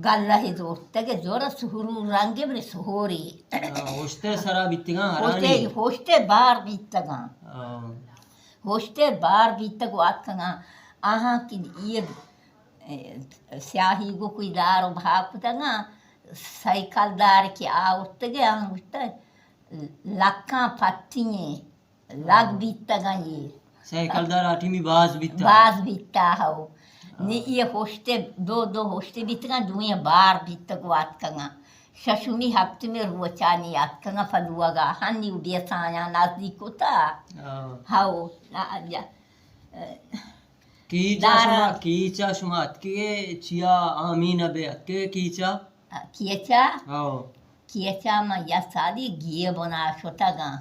گلہ زورتگ، زور سہرو رنگ، بلے سہوری۔ آ، ہشتے سرا بیتگاں، ہرانی۔ ہشتے، ہشتے بار بیتگاں۔ آ۔ ہشتے بار بیتگ و آتکگاں۔ آہاں کہ یہ، اے، سیاہی گو کوئی دار و بھا کتگاں، سائیکل دار کہ آورتگے، آہاں گوشتگ، لکاں پتی ایں۔ لگ بیتگاں یہ۔ سائیکل دار آ ٹیمی باز بیتا۔ باز بیتا ہو۔ ہاں۔ نی یہ ہشتے، دو دو ہشتے بیتگاں، دوئیں بار بیتگ و آتکگاں۔ ششمی ہپتمی روچانی آتکگاں پہ لوگا، ہنی و بیسایاں نزدیک کتا۔ ہاں۔ ہو، آ، آ، کیچا دارا۔ شما، کیچا شما اتکے، چیا آمین ابے اتکے کیچا؟ آ، کیچا؟ ہاں۔ کیچا ما یا سالی گیے بنا شتگاں۔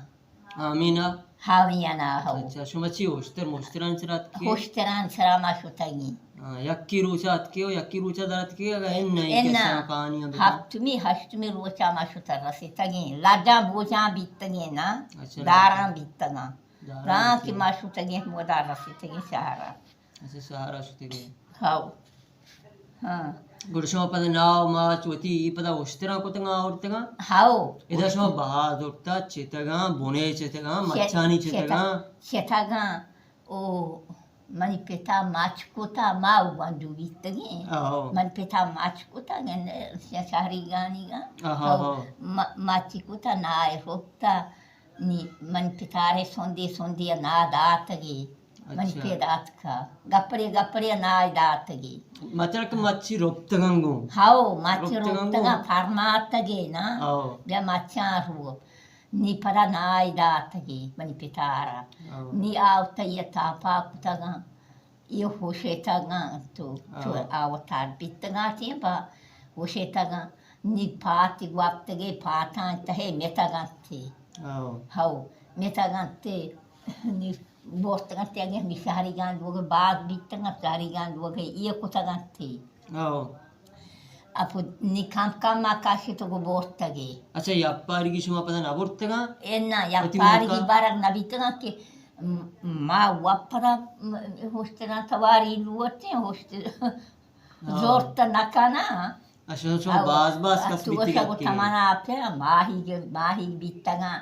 آمینہ؟ ہاوینا ہو۔ اچھا، شما چی ہوشتر مشتران سرا اتکے؟ ہوشتران سرا ما شتگیں۔ ہاں، یکی روچا اتکے و یکی روچا در اتکے، اگا ان نہیں ان کسا کہانی ہم بتا۔ ہفتمی، ہشتمی روچا ما شتر رسیتگیں۔ لجاں بوجاں بیتگیں نا، اچھا، داراں لجاں۔ بیتگاں۔ داراں داں بیتگیں۔ کہ ما شتگیں، مودا رسیتگیں شہرا۔ اچھا، شہرا شتگیں۔ ہاو۔ ہاں۔ گڑا شما پدا ناو ماچ وتی پدا اشتراں کتگاں آورتگاں؟ ہاو۔ ادا شما بہا زرتا چتگاں، بنے چتگاں، چت-، مچانی چتگاں؟ چتگاں۔ او منی پتا ماچ کتا، ما و گونڈو بیتگیں۔ ہاو۔ من پتا ماچ کتا، گند شہری گانی گا۔ ہاو، ہاو۔ ہاو۔ ما-، ماچی کتا، نائے روپتا۔ نی من پتارے سندے سندے نا داتگے۔ منی اچھا۔ پت اتکا۔ گپڑے گپڑے نائی داتگے۔ مطلب کہ مچی رپتگاں گوں۔ ہاؤ، مچی رپتگاں رپتگاں گوں۔ فرماتگے نا۔ ہاؤ۔ بیا مچاں رو۔ نی پدا نائی داتگے منی پتارا۔ ہاؤ۔ نی آوتا یہ تاپا کتگاں۔ یہ ہوشتگاں تو، تو ہاؤ۔ آوتار بیتگاں تیں با ہوشتگاں۔ نی پاتی گوپتگے، پاتاں تہے متگنتے۔ ہاؤ۔ ہاؤ، متگنتے۔ نی بوتگنتے، اگے ہمی شہری گاں لوگ باز بیتگن، شہری گاں لوگ یہ کتگنتے۔ ہاؤ۔ اپو نی کم کم ما کاشی تو گو بوتگے۔ اچھا، یہ اپارگی شما پدا نہ برتگاں؟ اے نا، یہ وتی اپارگی موقع؟ بارگ نہ بیتگاں کہ م-، ما وپرا م-، ہوشتگاں تواری لوٹیں، ہوشت-، ہاں۔ زورت نہ کناں۔ اچھا، شما او، باز باز کس تو بیتگ شگو اتکے؟ تمنا آپے ماہیگ، ماہیگ بیتگاں۔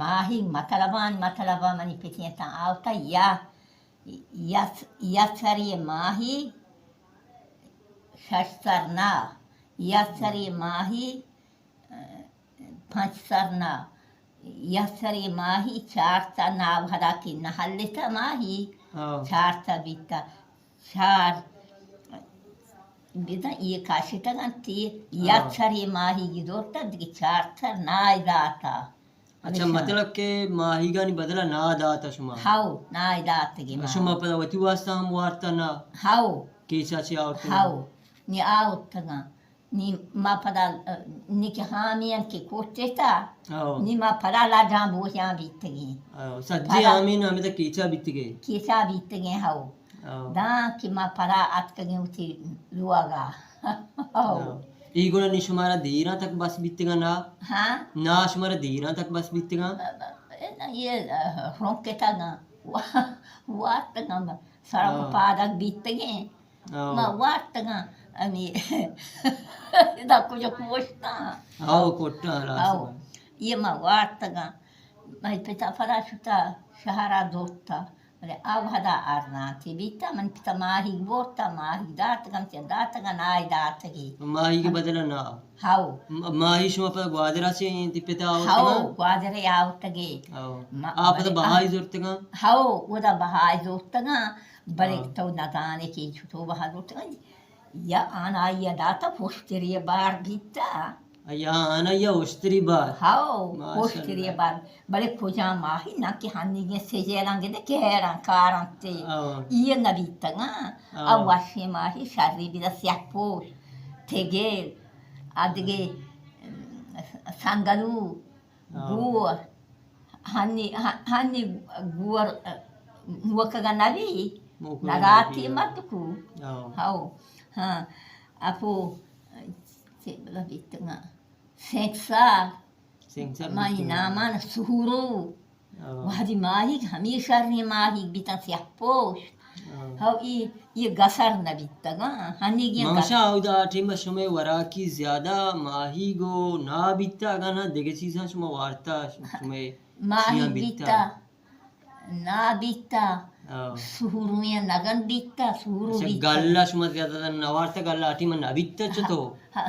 ماہیگ مطلبان، مطلبا منی پتیاں تاں آوتا یا، یا، یا سری ماہی شش سر نا، یا سری ماہی پنچ سر نا، یک سری ماہی چار تا نا، وہدا کہ نہ ہلتا ماہی، ہاں۔ چار تا بیتا، چار بیتا، یہ کاشتگ انت، ہاں۔ یک سری ماہی گی دورتا، دیگه چار تا نائی داتا۔ اچھا، ہمیشہ۔ مطلب کہ ماہیگانی بدلا نا داتا شما؟ ہاؤ، نائی داتگی ما۔ شما پدا وتی واسطہ ہم وارتا نا؟ ہاؤ۔ کیچا چی آورتگا؟ ہاؤ، نی آورتگا۔ نی ما پدا، نی کہ ہامی انت کہ کوٹے تا، ہاؤ۔ نی ما پدا لاجاں بوجاں بیتگیں۔ ہاؤ، سجی پدا ہامی نہ ہمیں تا کیچا بیتگے؟ کیچا بیتگیں، ہاؤ۔ ہاؤ۔ داں کہ ما پدا اتکگیں وتی لوگا۔ ہاؤ۔ ہاؤ۔ ای گڑا نی شمارا دیراں تک بس بیتگا نا؟ ہاں؟ نا شمارا دیراں تک بس بیتگا؟ یہ، رونکتگا۔ وارتگا۔ سڑک ہاؤ۔ پادگ بیتگیں۔ ہاؤ۔ ما وارتگاں، امی، ادا کجا کوشتاں۔ ہاؤ، کوٹاں، راست ہاؤ۔ بات۔ یہ ما وارتگاں۔ مئی پتا پدا شتا، شہرا دوتا۔ بلے آ وہدا ارزانتی بیتا، من پتا ماہی بورتا، ماہی داتگم، چہ داتگا نائی داتگی۔ ماہی کے بدلا نا؟ ہاؤ۔ م-، ماہی شما پدا گوادرا چہ تی پتا آورتگا؟ ہاؤ، گوادرے آورتگے۔ ہاؤ۔ ما-، آ پدا بلے بہائی آ-، زورتگا؟ ہاؤ، ودا بہائی زورتگا۔ بلے ہاں۔ تو نزانے کہ چطور بہا لوٹگا، یا آنائی داتا پشتری بار بیتا۔ یا آنائی اشتری بار۔ ہاؤ، ماشاءاللہ۔ پشتری بار۔ بلے کجا ماہی نہ کہ ہنیگیں سجیلاں گدے کہ حیران کارنتے۔ ہاؤ۔ یہ نبیتگا۔ ہاؤ۔ او وشی ماہی شری بیدا سیاہ پوش، تگیل، ادگے سنگلو، ہاں۔ گور، ہنی، ہ-، ہنی گور، موکگا نبی، موکگا نراتی نبی، ہاں۔ مردکو۔ ہاں۔ ہاؤ، ہاں۔ اپو، چے بلا بیتگا۔ سینکسار، سینکسار منی بیتگا۔ نامان سہورو۔ ہاں۔ وہدی ماہیگ ہمیشہ ریں ماہیگ بیتاں سیاہ پوش۔ ہو، ای، ای گسر نہ بیتگاں، ہنیگیں من گسر۔ گوشاں، اودا آ ٹیم شمئے وراکی زیادہ ماہیگ و ناہ بیتا، اگاں نہ دگہ چیزاں شما وارتا، شمئے ماہیگ چیاں بیتا؟ بیتا، ناہ بیتا، ہاں۔ سہرویں نگن بیتا، سہرو اچھا، بیتا۔ گلہ شما زیادہ تر نہ وارتا، گلہ آ ٹیم نہ بیتا چتو؟ ہاں،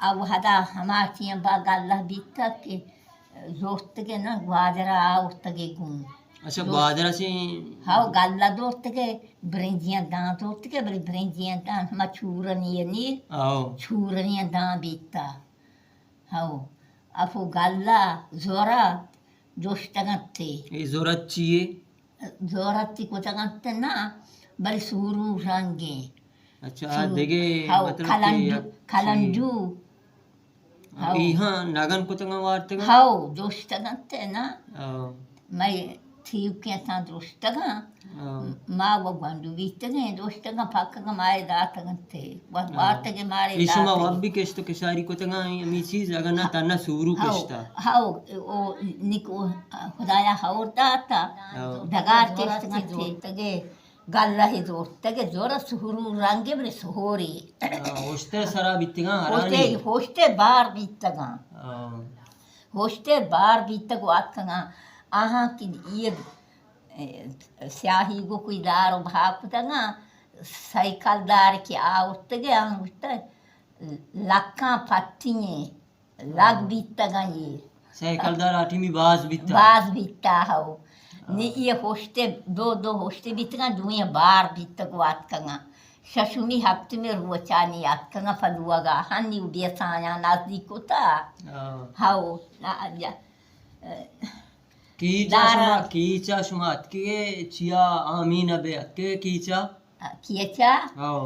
او ہدا ہما ٹیم با گلہ بیتا کہ زورتگے نا، گوادر ء آورتگے گوں۔ اچھا، زور-، گوادر ء چہ؟ ہاؤ، گلہ زورتگے، برنجیاں داں زورتگے، بلے برنجیاں داں ہما چورنی ء نی، ہاؤ۔ چورنی ء داں بیتا۔ ہاؤ، اپو گلہ زورا جوشتگ انت۔ اے زورت چی یے؟ زورتی کتگ انت نا، بلے سورو رنگیں۔ اچھا، سورو۔ دگہ ہاؤ، مطلب کہ کلنڈو، یک کلنڈو۔ چی؟ ہاؤ۔ ایہاں نگن کتگاں وارتگاں؟ ہاؤ، دوشتگ انت نا۔ ہاؤ۔ مئے تیوکیں تاں دوشتگاں۔ ہاؤ۔ ما و گونڈو بیتگیں، دوشتگاں پکگاں مائے داتگ انت۔ و-، ہاؤ۔ وارتگیں مارے اے شما داتگ۔ وت بھی کشت و کشاری کتگاں، ہمے چیز اگاں نہ تنا سورو ہاؤ، کشتا۔ ہاؤ، او نکو خدایا ہور داتا۔ ہاؤ۔ ڈگار کشتگ انت۔ گلہ زورتگ، زور سہرو رنگے بلے سہورے۔ ہاں، اشتر سرا بیتگاں، ہرانی۔ اشتر، اشتر بار بیتگاں۔ ہاں۔ اشتر بار بیتگ و اتکگاں۔ آہاں کہ یہ، اے، سیاہی گو کوئی دار و بھا کتگاں، سائیکل دار کہ آورتگے، آں گوشتگ، لکاں پتی ایں۔ لگ بیتگاں اے۔ سائیکل دار آ ٹیمی باز بیتا۔ باز بیتا، ہو۔ ہاں۔ نی اے ہوشتے، دو، دو ہوشتے بیتگاں، دوئیں بار بیتگ و آتکگاں۔ ششمی ہپتمی روچانی آتکگاں پہ لوگا، ہنی و بیسایاں نزدیک کتا۔ ہاں۔ ہو، نا، یا، کیچا دارا۔ شما، کیچا شما اتکے، چیا آمین ابے اتکے، کیچا؟ کیچا؟ ہو۔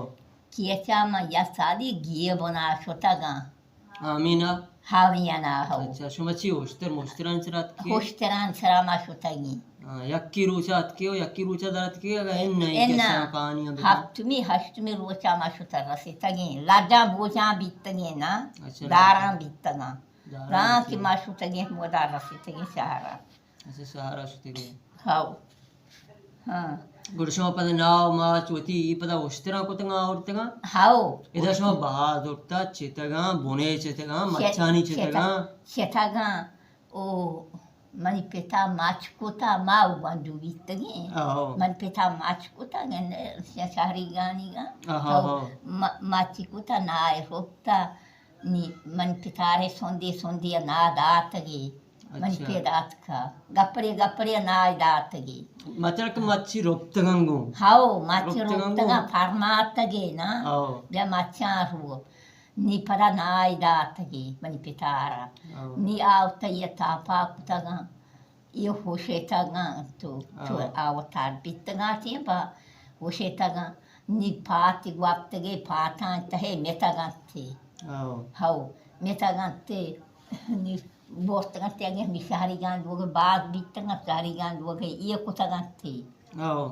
کیچا ما یا سالی گیے بنا شتگاں۔ آمینا؟ ہاوینا، ہو۔ اچھا، شما چی ہوشتر موشتران سرا اتکے؟ ہوشتران سرا ما شتگیں۔ ہاں، یکی روچا اتکے و یکی روچا در اتکے، اگا ان نہیں انا، کسا کہانی ہم بتا۔ ہفتمی، ہشتمی روچا ما شتر رسیتگیں۔ لڈاں بوجاں بیتگیں نا، اچھا، داراں بیتگاں۔ داراں داں بیتگیں۔ کہ ما شتگیں، ہمودا رسیتگیں شہرا۔ اچھا، شہرا شتگے۔ ہاؤ۔ ہاں۔ گڑا شما پدا ناو ماچ وتی اے پدا اشتراں کتگاں آورتگاں؟ ہاؤ۔ ادا شما باز زرتا چتگاں، بنے چتگاں، چت-، مچانی چتگاں۔ چتگاں۔ او منی پتا ماچ کتا، ما و گونڈو بیتگیں۔ ہاؤ۔ من پتا ماچ کتا، گندے شہری گانی گا۔ ہاؤ، ہاؤ۔ ہاؤ۔ م-، ماچی کتا، نائے روکتا۔ نی من پتارے سندے سندے نا داتگے۔ من اچھا۔ پیدا اتکا۔ گپڑے گپڑے نائی داتگے۔ مطلب کہ مچی رپتگاں گوں۔ ہاؤ، مچی رپتگاں رپتگاں، گوں۔ فرماتگے نا۔ ہاؤ۔ بیا مچاں رو۔ نی پدا نائی داتگے منی پتارا۔ ہاؤ۔ نی آوتا یہ تاپا کتگاں۔ یہ ہوشیتگاں تو، تو ہاؤ۔ آوتار بیتگاں تی با ہوشیتگاں۔ نی پاتی گوپتگے، پاتاں تہے میتگاں تی۔ ہاؤ۔ ہاؤ، میتگاں تی۔ نی بورتگ انت، اگہ ہمے شہریگاں لوگ باز بیتگ انت، شہریگاں لوگ اے کتگ انت۔ ہاؤ۔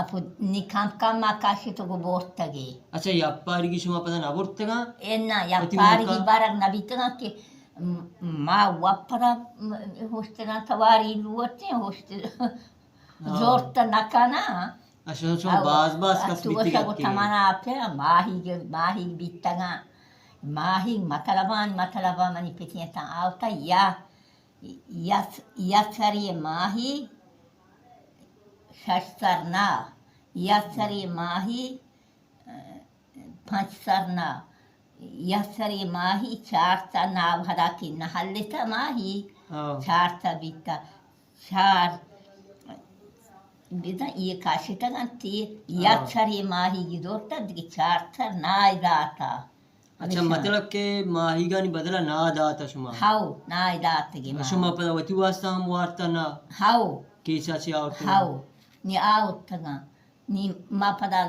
اپو نی کم کم ما کاشتگ و بورتگے۔ اچھا، یپارگی شما پدا نہ بورتگاں؟ اے نا، وتی یپارگی ملکا؟ بارگ نہ بیتگاں کہ م-، ما وپرا م-، ہوشتراں تواری لوٹیں، ہوشت-، ہاں۔ زورت نہ کناں۔ اچھا، چون او، باز باز کس تو بیتگ گوشگ اتکگ؟ تمنا پہ ماہیگ، ماہیگ بیتگاں۔ ماہیگ مطلبان، مطلبا منی پتیاں تاں آوتا یا، یا، یا سری ماہیگ شش سر نا، یا سری ماہیگ پنچ سر نا، یک سرے ماہی چار تا نا، ہدا کہ نہ ہلتا ماہی، ہاں۔ چار تا بیتا، چار بزاں یہ کاشتگ انت، یک ہاں۔ سرے ماہی گی دورتا، دگہ چار سر نائی داتا۔ اچھا، ہمیشہ۔ مطلب کہ ماہیگانی بدلا نا داتا شما؟ ہاؤ، نائی داتگی ما۔ شما پدا وتی واسطہ ہم وارتا نا؟ ہاؤ۔ کیچا چی آورتگا؟ ہاؤ، نی آورتگاں۔ نی ما پدا،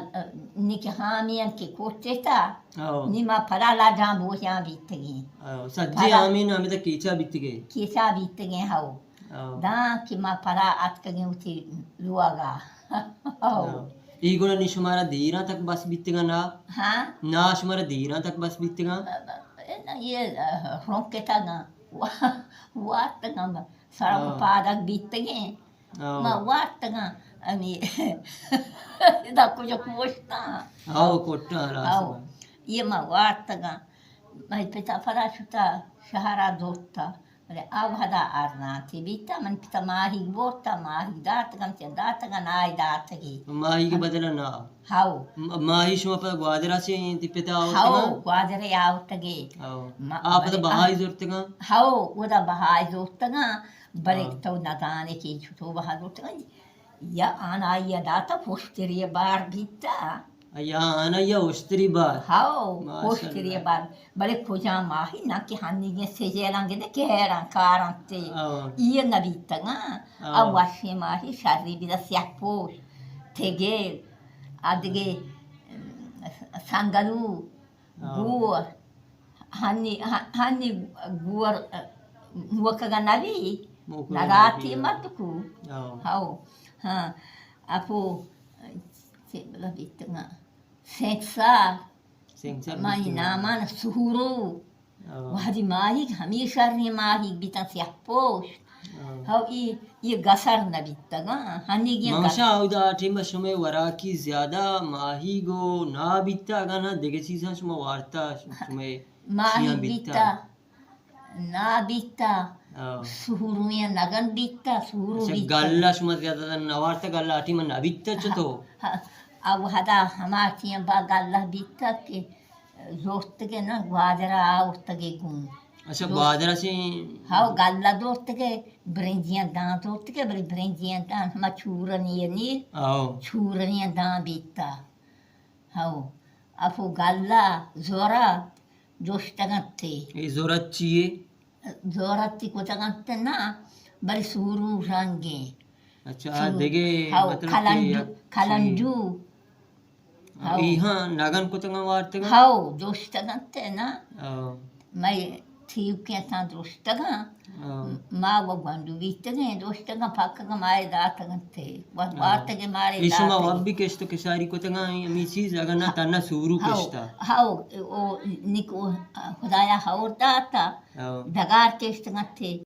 نی کہ ہامین کہ کوٹتا، ہاؤ۔ نی ما پدا لاڈاں بوجاں بیتگیں۔ ہاؤ، سجے پدا ہامین ہمدا کیچا بیتگے؟ کیچا بیتگیں، ہاؤ۔ ہاؤ۔ داں کہ ما پدا اتکگیں وتی لوگا۔ ہاؤ۔ ہاؤ۔ ای گڑا نی شمارا دیراں تک بس بیتگاں نا؟ ہاں؟ نا شمارا دیراں تک بس بیتگاں؟ یہ رونکتگاں، وارتگاں، سڑک ہاؤ۔ پادگ بیتگیں۔ ہاؤ۔ ما وارتگاں، ہمے ادا کجا کوشتاں۔ ہاؤ، کوٹاں راست ہاؤ۔ بات۔ یہ ما وارتگاں۔ مئے پتا پدا شتا شہرا دوتا۔ بلے آ وہدا ارزانتی بیتا، من پتا ماہیگ بورتا، ماہیگ داتگم، چہ داتگاں، نائی داتگی۔ ماہیگ بدل نا؟ ہاؤ۔ م-، ماہی شما پہ گوادرا سے تی پتا آورتگاں؟ ہاؤ، گوادر آورتگی۔ ہاؤ۔ ما-، آ پدا بہائی زورتگاں؟ ہاؤ، ودا بہائی زورتگاں، بلے ہاں۔ تو ندانے کہ چطور بہا زورتگاں۔ یا آنائی ء داتا پشتری بار بیتا۔ یا آنائی ء اشتری بار۔ ہاؤ، ماشاءاللہ۔ پشتری بار۔ بلے کجام ماہی نہ کہ ہنیگیں سجیلاں گندے کہ حیران کارنتے۔ ہاؤ۔ یہ نہ بیتگاں۔ ہاؤ۔ ا وشیں ماہی شری بیتا سیاہ پوش، تگیل، ادگے سنگلو، ہاں۔ گور، ہنی، ہ-، ہنی گور، موکگا نبی، موکگا نداتی نبی، ہاں۔ مردکو۔ ہاں۔ ہاؤ، ہاں۔ اپو، چے بلا بیتگا؟ سینکسار۔ سینکسار مانی بیتگا۔ نامان سہورو۔ ہاں۔ وہدی ماہیگ ہمیشہ رہی ماہیگ بیتن سیاہ پوش۔ ہاں۔ ہو، ای، ای گسر نہ بیتگ، ہاں، ہنیگیں من گسر۔ گوشاں، اودا ٹیم شمئے وراکی زیادہ ماہیگ و نا بیتگ، اگاں نا دگہ چیزاں شما وارتا، شمئے ماہیگ چیاں بیتا؟ بیتا، نا بیتا، ہاں۔ سہورویں نگن بیتا، سہورو اچھا، بیتا۔ گلہ شما زیادہ تر نہ وارتا، گلہ ٹیم نہ بیتا چتو؟ ہاں، ہاں، او ہدا ہما ٹیم با گلہ بیتا کہ زورتگے نا، گوادر ء آورتگے گوں۔ اچھا، دوست۔ گوادر ء چہ؟ ہاؤ، گلہ دورتگے، برنجیاں داں دورتگے، بلے برنجیاں داں ہما چورنی ء نی، ہاؤ۔ چورنی ء داں بیتا۔ ہاؤ، اپو گلہ زورا جوشتگ انت۔ اے زورت چی یے؟ زورتی کتگ انت نا، بلے سورو رنگیں۔ اچھا، آ سورو۔ دگہ ہاؤ، مطلب کہ کلنجو، یک چی؟ کلنجو۔ ہاں، ہاؤ۔ ایہاں نگن کتگاں وارتگاں؟ ہاؤ، درشتگ انت نا۔ ہاؤ۔ مئے تیوکیں تاں درشتگاں۔ ہاؤ۔ ما و گونڈو بیتگیں، درشتگاں پکگاں مارے داتگ انت۔ و ہاؤ۔ وارتگیں مارے اے شما داتگ۔ وت بھی کشت و کشاری کتگاں، ہمے چیز اگاں نہ ہاؤ۔ تنا سورو ہاؤ۔ کشتا۔ ہاؤ، او نکو خدایا ہور داتا۔ ہاؤ۔ ڈگار کشتگ انت۔